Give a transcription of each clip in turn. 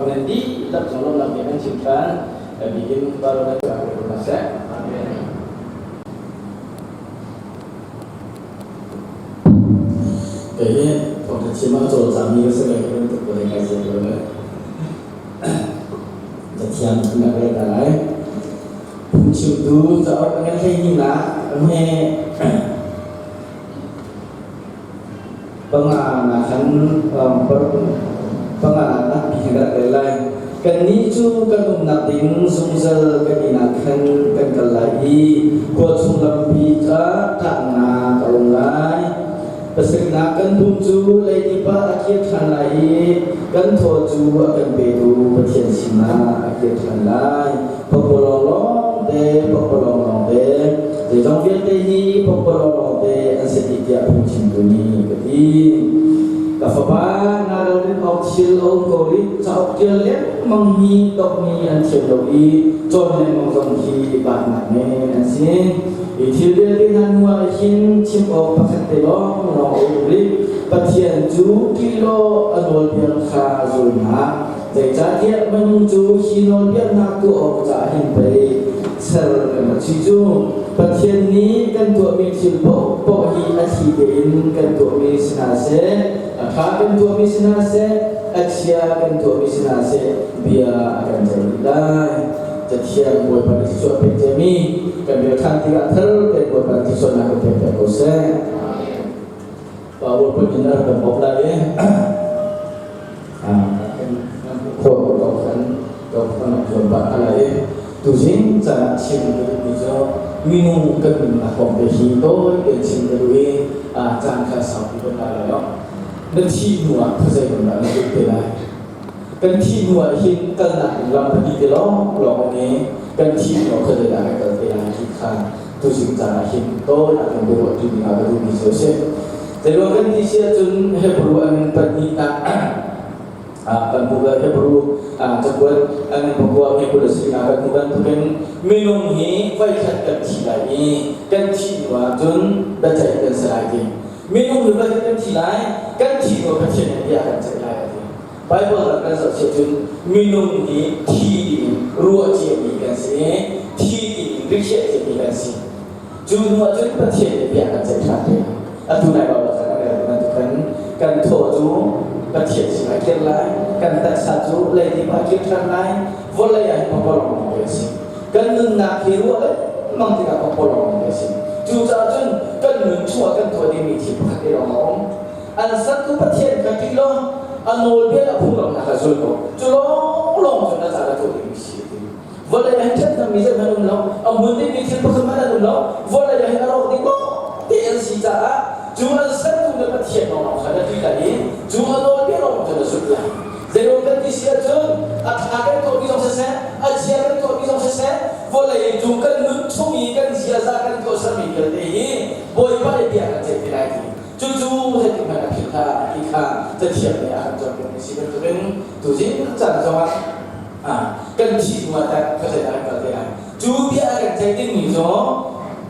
Nan dihlak zong lawmhnak bia kan chim ṭhan. Bikin Babilon cu a ko hna seh. Amen. Kei hi thawngṭha chim ah cawlcangmi ka si ve hi bantuk vawlei kai ziak lo le cathiang kan rak rel ta lai. Phungchimtu cauk a ngan hleihnih he panga na khan panga nak pi kan rak rel lai. Kannih cu kan umnak ding zungzal kan inn ah khan kan kal lai i khua chung lampi ah ṭahnak a um lai. Pasarihnak kan pum cu leidip ah a kir ṭhan lai i kan thaw cu a kan petu Pathian sinah a kir ṭhan lai. Pakpalawng lawngte, pakpalawng lawngte, zeizong vialte hi pakpalawng lawngte an si dih tiah phungchimtu nih ka ti. Ka fapa, naa ralrin awk thil a um ko rih. Cauk ṭial lengmang hi tokmi an thiam lo i cawn lengmang zong hi baatnak men an si. Hi thil vialte hna hnu ah hin chim awk pakhat te lawng lawng a um rih. Pathian cu ṭih law a nawlbia kha zul hna. Zeicahtiah minung cu hi nawlbiaknak tuah awk caah hin pei ser kan rak si cu. Pathian nih kan tuahmi thil paohpaoh hi a thli tein kan tuahmi si hna seh, a ṭha kan tuahmi si hna seh, a chia kan tuahmi si hna seh, bia a kan ceih dih lai. Cathiang Bawipa nih thluachuah pek ciami kan rel ṭhan tikah thar tein Bawipa nih thluachuahnak kan pek piak ko seh. Paul pun in a rak kan bawmh lai i khua ko khan kan zuam pah hna lai i tuzing caan ah chim ka duhmi cu minung kan nunnak kong te hi tawi tein chim ka duh i caan kha saupi kan la lai lo. Na thih hnu ah khuazei ram dah na lut te lai? Kan thih hnu ah hin kalnak ding lam pahnih te lawng lawng um i kan thih hnu ah khuazei dah kan kal te lai ti kha tuzing caan ah hin tawi ah kan biaruah ṭi ding ah ka duhmi cu a si. Zeiruang kan ti si ahcun Hebrew an pahnihnak kan hmuh le Hebrew cakuat an pakua Hebrew sinak kan hmuh bantukin minung hi voikhat kan thi lai i kan thih hnu ahcun biaceih kan si lai ti. Minung hi voikhat kan thi lai, kan thih hnu Pathian nih bia kan ceih lai a ti. Bible ah kan zoh cun minung hi thi dingin ruah ciami kan si i thi dingin rikhiah ciami kan si. Cu hnu ah cun Pathian nih bia kan ceih ṭhan te. Atu nai Bible kan rel bantukin kan thaw cu Pathian sinah kir lai, kan taksa cu leidip ah kir ṭhan lai, vawlei ah hin pakpalawng lawng a si. Kan nunnak hi ruah lengmang tikah pakpalawng lawng a si. Cucaah cun kan nun chungah kan tuah dingmi thil pakhat te lawng a um. An sertu Pathian kha ṭih law a nawlbia le a phunglamnak kha zul ko. Cu lawnglawng cun na caah na tuah dingmi si a ti. Vawlei ah hin ṭhathnemmi zeihmanh um lo, a hmun dingmi thil pakhat hmanh an um lo. Vawlei ah hin a rawk ding lawngte an si caah cu an sertu le Pathian lawnglawng kha na ṭih lai i cu a nawlbia lawng cu na zulh lai. Zeiruang kan ti si ahcun a ṭha kan tuahmi zong siseh, a chia kan tuahmi zong siseh, vawlei cung kan nun chung i kan ziaza kan tuahsermi vialte hi Bawipa nih bia kan ceih te lai ti. Cucu zeitik hmanh a philh hlah ti kha Cathiang nih a kan cawnpiakmi si bantukin tuzing caan zongah kan thih hnu ah teh khuazei dah kan kal te lai. Cu bia a kan ceih dingmi cu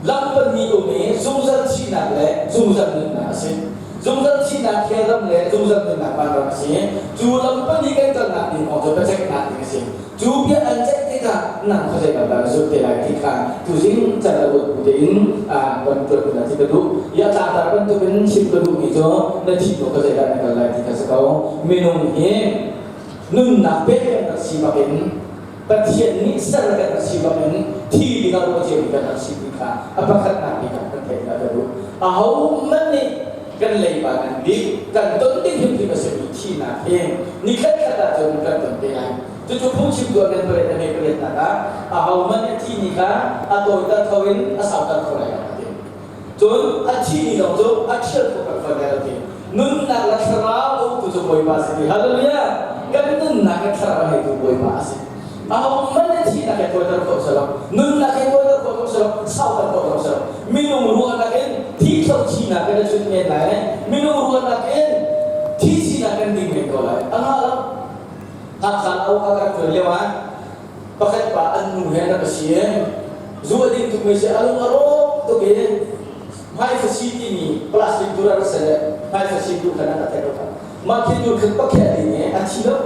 lam pahnih um i zungzal thihnak le zungzal nunnak a si. Zungzal thihnak hell ram le zungzal nunnak vanram a si. Cu lam pahnih kan kalnak ding kong cu biaceihnak ding a si. Cu bia an ceih tikah nang khuazei lam dah na zulh te lai ti kha tuzing can le ruat bu tein kan tuan na ti ka duh. Ya tlangtar bantukin chim ka duhmi cu na thih hnu khuazei dah na kal lai ti kha si ko. Minung hi nunnak pek kan rak si bakin Pathian nih ser kan rak si bakin thi ding ah ruah ciami kan rak si ti kha a pakhatnak bik ah kan theih na ka duh. Ahohmanh nih kan leiba ngan bik kan ton ding hrimhrim a simi thihnak hi nikhat khat ahcun kan ton te lai. Cucu phungchim tuah kan pariat le pariatnak ah ahohmanh nih a thihni kha a tawiter kho in a sauter kho lai lo a ti. Cun a thihni zong cu a ṭhial kho kan fawn lai lo ti. Nunnak le thlarau tu cu Bawipa a si ti. Hallelujah! Kan nunnak le thlarau a ngeitu Bawipa a si. Ahohmanh nih thihnak he tuaiter khawh si lo, nunnak he tuaiter khawh zong si lo, sauter khawh zong si lo. Minung ruahnak in thihthlo thihnak in a cut men lai. Minung ruahnak in thi thihnak kan ding men ko lai. A ngah lo. Hakha au ka rak tuan lio ah pakhat pa an nu he an rak si i zu a ding tukmi si a lung a rawk tuk i hmaifasi timi plastic dur a rak ser i hmaifasi dur khan a rak thek lo. Mah khi dur khan pakhe a ding i a thi lo.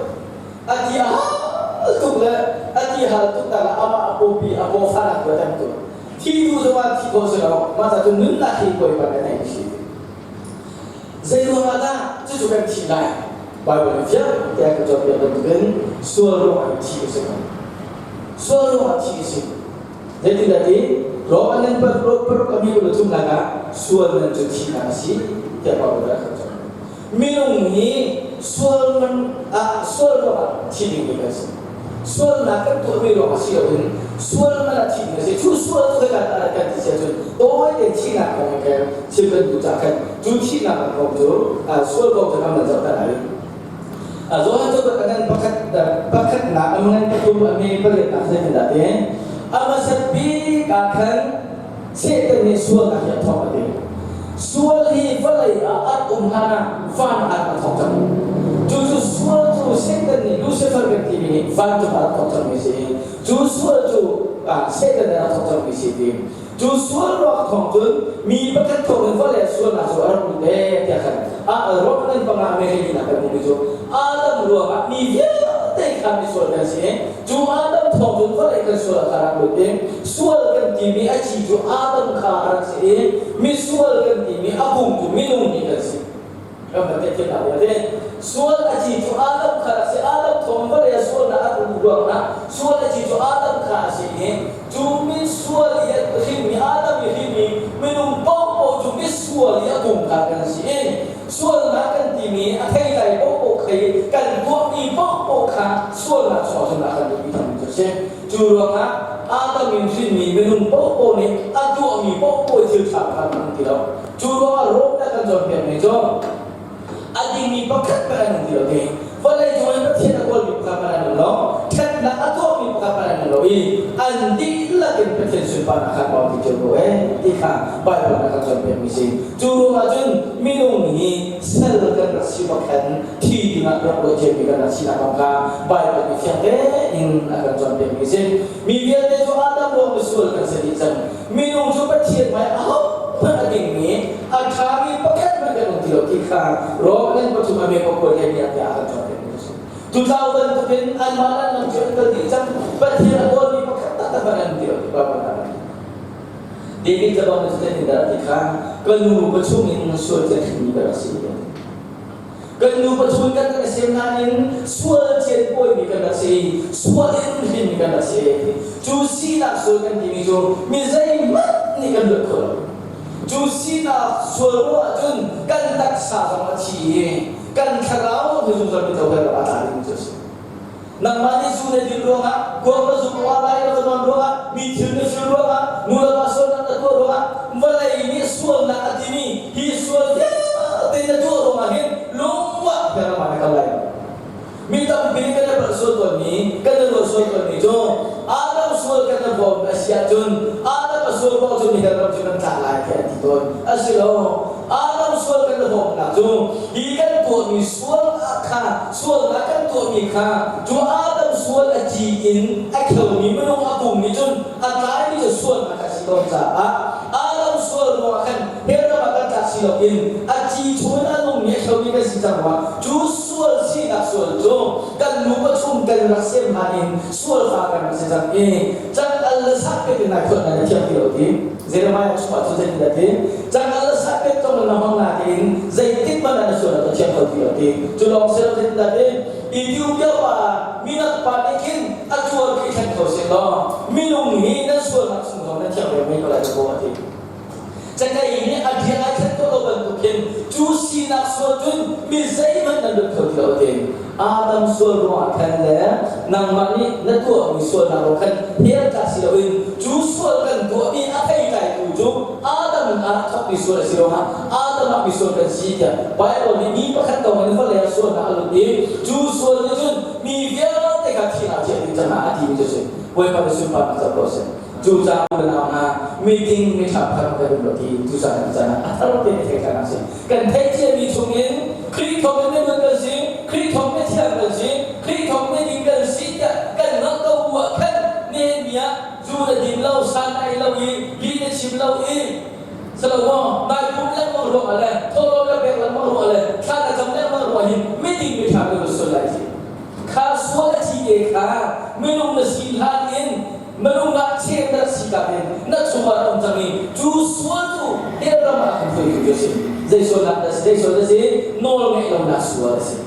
A ti a hal tuk le a ti hal tuk tak ah amah a pawpi a paw fahnak tu a tem tuk. Thi duh zongah thi khawh si lo, mah ca cu nunnak hi Bawipa nih a neih si. Zei ruangah dah cucu kan thih lai? Baibal nih fiang tiah kan cawnpiak bantukin sual ruangah hin thih a si ko. Sual ruangah thih a si. Zeitindah ti? Rom an paruk a mi kul thum nak ah sual man cu thihnak a si tiah Baibal nih a kan cawnpiak. Minung hi sual man ah sual ruangah thi dingmi kan si. Sualnak kan tuahmi ruangah si loin sual man ah thi ding a si. Cu sual cu kan kan ti sia cun tawi tein thihnak kong in chim kan duh caah khan cu thihnak kong cu sual kong cu kan van zoh ta lai. Johan cu ngan pakhat pakhatnak a ngan pathum a me pariatnak zeitindah ti a hmasat bik ah khan Satan nih sualnak hi a thawk a ti. Sual hi vawlei ah an um hlan ah van ah a thawk cang. Cu cu sual cu Satan nih Lucifer kan timi nih vancung ah a thawk cangmi si i cu sual cu Satan nih a thawk cangmi si ti. Cu sual ruak thawng cun mi pakhat thawng in vawlei ah sualnak cu a rak lut ee tiah khan a Roman an panga American in a kan hmuhmi cu Adam ruangah mi vialte kha misual kan si i cu Adam thawng cun vawlei kan sual ah kha rak lut i sual kan timi a ci cu Adam kha a rak si i misual kan timi a kung cu minung nih kan si. Kan van theih thiam te. Sual a ci cu Adam kha a si. Adam thawng vawlei ah sualnak a lut ruangah sual a ci cu Adam kha a si i cu misual i a hrinmi Adam i hrinmi minung paohpaoh cu misual i a kung kha kan si i sualnak kan timi a theitlai paohpaoh khi kan tuahmi paohpaoh kha sualnak chungah cun a kan luhpi thanmi cu a si. Cu ruangah Adam in hrinmi minung paohpaoh nih a tuahmi paohpaoh thil ṭha kha kan ti lo. Cu ruangah Rom nih a kan cawnpiakmi cu a dingmi pakhat hmanh an um ti lo ti. Vawlei cung in Pathian a kawlmi pakhat hmanh an um lo. Ṭhatnak a tuahmi pakhat hmanh an um lo i an dihlak in Pathian sunparnak kha an ti cio ko ee ti kha Baibal nih a kan cawnpiakmi si. Cu ruangah cun minung hi sal kan rak si bak khan thi dingah rak ruah ciami kan rak sinak kong kha Baibal nih fiang tein a kan cawnpiakmi si. Mi vialte cu Adam ruang misual kan si dih cang. Minung cu Pathian hmai ahohmanh a dingmi, a ṭhami pakhat hmanh kan um ti lo ti kha Roman pathum a me pakua he nih tiah a kan cawnpiakmi a si. Tutlau bantukin anmah le anmah cu an kal dih cang. Pathian a kawlmi pakhat taktak hmanh an um ti lo ti Baibal ah a ti. David le bang zeitindah a ti kha ka nu ka chungin sual cian hrinmi ka rak si. Kan nu pathum kan kan sem nain sual cian pawimi kan rak si, sual in hrinmi kan rak si. Cu sinak sual kan timi cu mi zeihmanh nih kan luat kho lo. Cu sinak sual ruah ahcun kan taksa zong a thi i kan thlarau hi zungzal mi cohlan ah a tla ding cu a si. Nangmah nih zu na din ruangah, kuak na zuk ruangah, lai na va nawn ruangah, mi thil na fir ruangah, nu le va sualnak na tuah ruangah, vawlei nih sualnak a timi hi sual vialte na tuah ruangah hin lungwah tiang na kal lai. Mi tampi nih kan i palh sual tawnmi, kan i ruah sual tawnmi cu Adam sual kan i bawm a si ahcun Adam a sual ruang cun mihel ram cu kan tlak lai tiah an ti tawn. A si lo. Adam sual kan i bawmnak cu hi kan tuahmi sual kha sualnak kan tuahmi kha cu Adam sual a ci in a kheomi minung a pum nih cun a tlaimi cu sualnak a si tawn caah Adam sual ruangah khan hell ram ah kan tlak si loin a ci chungin a nungmi a kheomi kan si cang ruangah cu sual sinak sual cu kan nupa chung kan rak sem hlan in sual fa kan rak si cang i cang al le sak pe nai thuat nai na thiam ti lo ti Jeremiah chungah cu zeitin a ti cang al le sak pe tong na hmang na tiin zeitik hmanh ah na sual a thiam kho ti lo ti cu lawng si lo zeitin dah ti Ethiopia pa minak pa nih khin a tuar khi thlen kho seh law minung hi nan sualnak chung zong nan thiam ve mei ko lai ko a ti. Cakei nih a bia ai thlen ko lo bantuk khin cu sinak sual cun mi zeihmanh nan lut kho ti lo ti. Adam sual ruangah khan le nangmah nih na tuahmi sualnak ruang khan hell tlak si loin cu sual kan tuahmi a theitlaitu cu Adam in a rak thawkmi sual a si ruangah Adam ah misual kan si tiah Bible nih mi pakhat lawng in vawlei ah sualnak a lut i cu sual nih cun mi vialte kha thihnak chiah ding cang ah a timi cu a si. Bawipa nih sunparnak co ko seh. Cucaah u le nau hna, meeting miṭha pakhat kan um lo ti tucaan caan ah a thar tein i theihtlak a si. Kan theih ciami chungin Khrih thawng in minung kan si, Khrih thawng mithiang kan si, Khrih thawng miding kan si tiah kan hngalh ko bu ah khan Nehemiah zu na din lo, san na ei lo i lih na chim lo i Salomo nai pum lengmang ruangah le thawhlawm le pek lengmang ruangah le thla na cam lengmang ruangah hin miding miṭha kan sual lai ti. Kha sual kha minung na si hlan in minung ah cheh na si ka in na chungah um cang i cu sual cu hell ram ah kan hruaitu cu a si. Zei sualnak dah si? Zei sual dah si? Nawl ngeih lonak sual a si.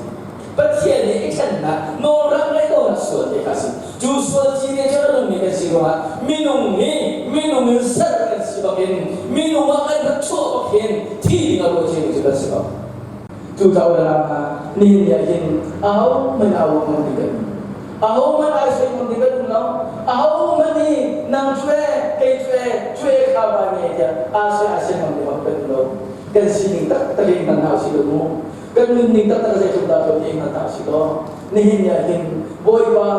Pathian nih i thlennak nawl rak ngeih lonak sual te kha a si. Cu sual ci nih cun a nungmi kan si ruangah minung nih minung in ser kan si bakin minung ah kan rak chuah bak hin thi ding a ruah ciami cu kan si ko. Cucaah hna nihin ni ah hin ahohmanh aa uang ti kan ahohmanh ai soi ngam ti kan um lo. Ahohmanh nih nang cu e kei cu e cu e kha ba nge tiah aa soi aa sian ngam ti bak kan um lo. Kan sining taktak in hman hna usih law mu. Kan nunning taktak zeitluk dah to ti hman hna usih law nihin ni ah hin Bawipa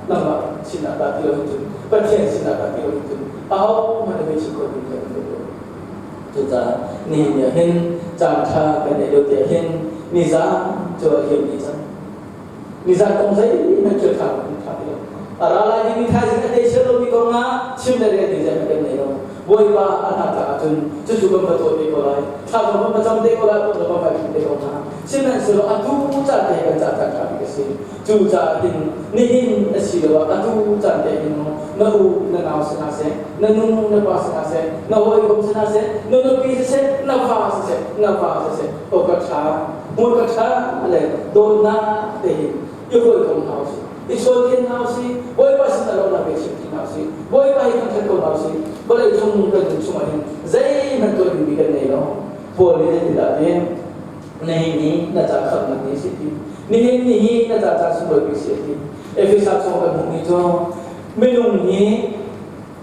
nangmah sinah dah ti lo hin cun Pathian sinah dah ti lo hin cun ahohmanh a bia chim kho ding kan um lo. Cucaah nihin ni ah hin caan ṭha kan neih lo tiah hin nizaan cu a liam dih cang. Nizaan kong zeihmanh thil ṭha kan ṭha ti lo. A ra lai dingmi thaizing a tei sia lomi kong ah chim le rel ding zeihmanh kan nei lo. Bawipa a hna tlak ahcun cucu kan va tuah te ko lai. Thla zong kan va cam te ko lai, pum zong kan vai ṭhum te ko hnga. Sihmanhsehlaw atu caan te kan cah caan ṭha bik a si. Cucaah hin nihin asiloah atu caan te hin na u na nau si hna seh, na nu na pa si hna seh, na hawikom si hna seh, na nupi siseh, na fa siseh, na va siseh, aw ka ṭha, hmur ka ṭha le dawtnak te hin i hawikom hna usih, i chawnbia hna usih, Bawipa sin a lawmnak bia chim hna usih, Bawipa hi thangṭhat ko hna usih. Vawlei cung kan nun chungah hin zeihmanh tuah dingmi kan nei lo. Paul nih zeitindah a ti? Nihin ni na ca khamhnak ni a si ti. Nihin ni hi na ca caan sunglawi bik si a ti. Efesa chung kan hmuhmi cu minung hi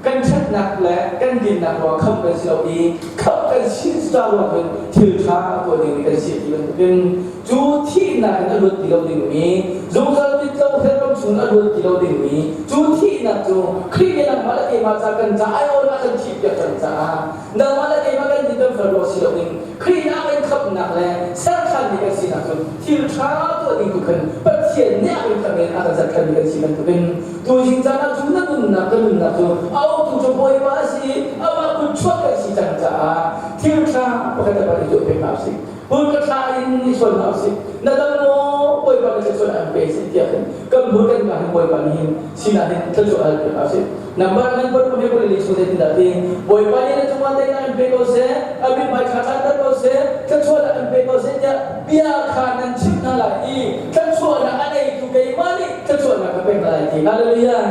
kan ṭhatnak le kan dinnak ruang khamh kan si lo i khamh kan si ca ruang cun thil ṭha tuah ding kan si ti bantukin cu thihnak in a luat ti lo dingmi zungzal mitlo hell ram chung a luat ti lo dingmi cu thihnak cu Khrih nih nangmah le keimah ca kan ca aiawh ah kan thihpiak cang caah nangmah le keimah kan din kan fel ruang si lo ding Khrih nih a kan khamhnak le serṭhanmi kan sinak cu thil ṭha tuah ding tu khan Pathian nih a kan khamh in a kan serṭhanmi kan si bantukin tuzing caan ah cu na nunnak ka nunnak cu a uktu cu Bawipa a si i amah kut chuak kan si cang caah thil ṭha pakhat le pakhat i tuah pek hna usih. Hmun ka thla in i chawn hna usih. Na dam maw Bawipa nih thluachuah an pe si tiah khin kan hmur kan ka hin Bawipa nih hin sinah hin thluachuah hal piak hna usih. Nambar nan bor kum he kul chung zeitindah ti Bawipa nih na cungah teinak in pe ko seh, a mithmai ṭha ṭhanter ko seh, thluachuahnak in pe ko seh tiah bia kha nan chimh hna lai i thluachuahnak a neitu keimah nih thluachuahnak ka pek hna lai ti. Hallelujah.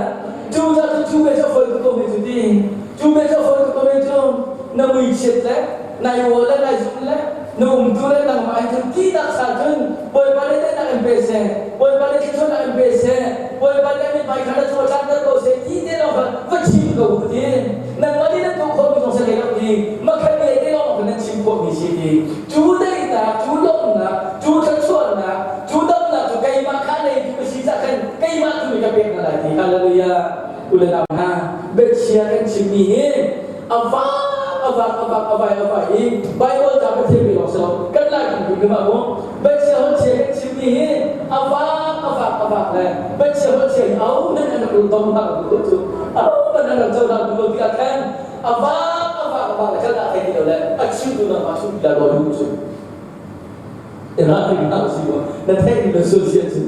Cu ca cu cu ve cu a fawi tuk ko mi cu ti. Cu ve cu a fawi tuk ko mi cu na mui chiat le nai ual le nai zum le na umtu le nangmah hin cun tihnak sa cun Bawipa nih teinak in pe seh, Bawipa nih thluachuahnak in pe seh, Bawipa nih a mithmai kha na cung ah tlanter ko seh ti te lawng kha va chim ko u ti. Nangmah nih nan tuah khawhmi zong si hlei lo ti. Makhat bia te lawng kha nan chim khawhmi si ti. Cu daihnak, cu lawmhnak, cu thluachuahnak, cu damnak cu keimah kha neitu ka si cah khan keimah tu nih ka pek hna lai ti. Hallelujah. U le nau hna, biachia kan chimmi hi a vak a vak a vak a vai a vai i Bible ca Pathian bia lawng si lo kan Lai phungphun kan mah mu biachia holh chia kan chimmi hi a vak a vak a vak le biachia holh chia hi au nan an rak dong hna lo cu au man an rak cohlang duh lo tikah khan a vak a vak a vak le kan dah thei ti lo le a chimtu nangmah chung ti la lo lu cu Na theih na sulsia cu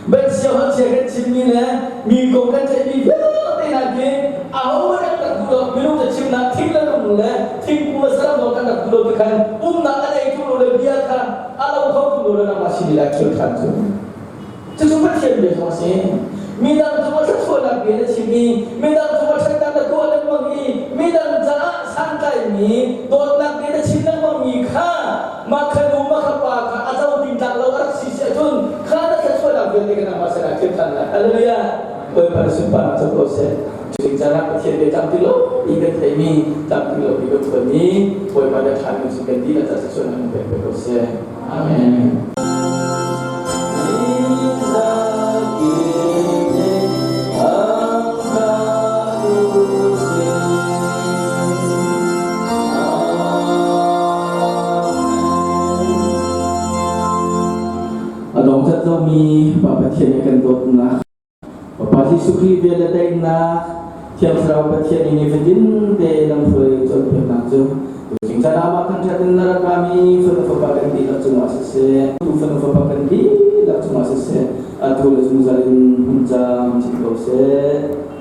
Biachia holhchia kan chimmi le mi kong kan ceihmi vialte hna khi aho rak rak duh lo minung ca chimnak thing le lung le thingkung le saram zong kan rak duh lo ti khan umnak a nei tu lo le bia kha a lo kho tu lo le nangmah sin i lai thil khan cu cucu Pathian bia zong a si. Midang cungah thluachuahnak bia na chim i midang cungah ṭhatnak na tuah lengmang i midang caah santlaimi dawtnak bia na chim lengmangmi kha mah kha nu mah kha pa kha a co ding tlak lo a rak si si ahcun kha na thluachuahnak vialte ka nangmah sinah thil ṭhan lai. Hallelujah! Bawipa na sunparnak co ko seh. Cutik caan ah Pathian bia tam ti lo i kan theihmi, tam ti lo i kan phuanmi Bawipa na ṭha mi kan dihlak ca thluachuahnak in pek ko seh. Amen. A dong cat lomi Pa Pathian nih kan dawtnak Bapa Jesuh Khrih vel le daihnak Thiang Thlarau Pathian in nifatin te lamhruai cawnpiaknak cu tuzing caan ah mah thangṭhat in na rak rami fanu fapa kan dihlak cungah siseh, tu fanu fapa kan dihlak cungah siseh. Atu le zungzal in hmun camcin ko seh.